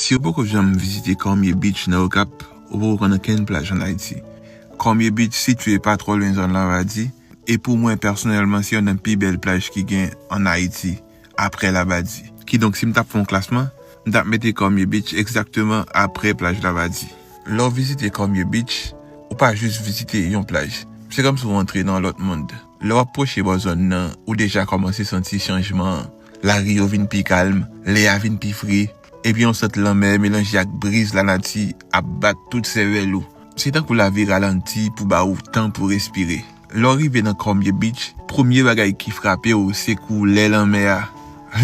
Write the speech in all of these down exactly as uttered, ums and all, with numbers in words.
Si w poko janm vizite Cormier Beach nan Okap, ou poko konn okenn plaj ann Ayiti. Cormier Beach sitiye pa twò lwen zòn Labadi, e pou mwen pèsonèlman se youn nan pi bèl plaj ki gen ann Ayiti, aprè Labadi. Kidonk si m t ap fè yon klasman, m t ap mete Cormier Beach egzakteman aprè plaj Labadi. Lè w vizite Cormier Beach, ou pa jis vizite yon plaj. Se kòmsi w antre nan yon lòt mond. Lè w ap pwoche bò zòn nan, ou deja kòmanse santi chanjman an. Lari yo vin pi kalm, lè a vin pi fre, epi yon sant lanmè melanje ak briz lanati ap bat tout sèvèl ou. Se tankou lavi ralanti pou ba ou tan pou respire. Lè w rive nan Cormier Beach, premye bagay ki frape w se koulè lanmè a.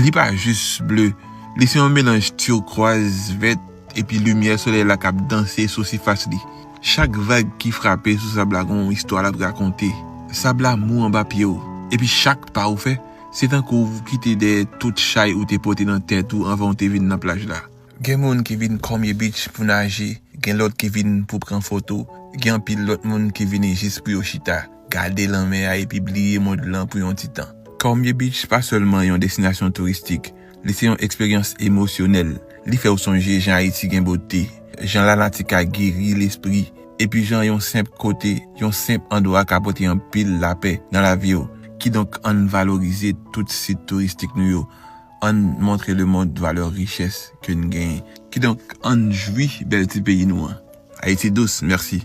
Li pa jis ble, li se yon melanj tyokwaz, vèt, epi limyè solèy la k ap danse sou sifas li. Chak vag ki frape sou sab la gen yon istwa l ap rakonte. Sab la mou anba pye w, epi chak pa ou fè, se tankou w kite dèyè tout chay ou te pote nan tèt ou anvan w te vin nan plaj la. Gen moun ki vin Cormier Beach pou naje, gen lòt ki vin pou pran foto, gen anpil lòt moun ki vini jis pou yo chita, gade lanmè a epi bliye mond lan pou yon ti tan. Cormier Beach pa sèlman yon destinasyon touristik, li se yon eksperyans emosyonèl. Li fè w sonje jan Ayiti gen bote, jan lanati ka geri lespri, epi jan yon senp kote, yon senp andwa ka pote anpil lapè nan lavi w. Kidonk, ann valorize tout sit touristik nou yo. Ann montre lemonn valè richès ke n genyen. Kidonk, ann jwi bèl ti peyi nou an. Ayiti dous, mèsi.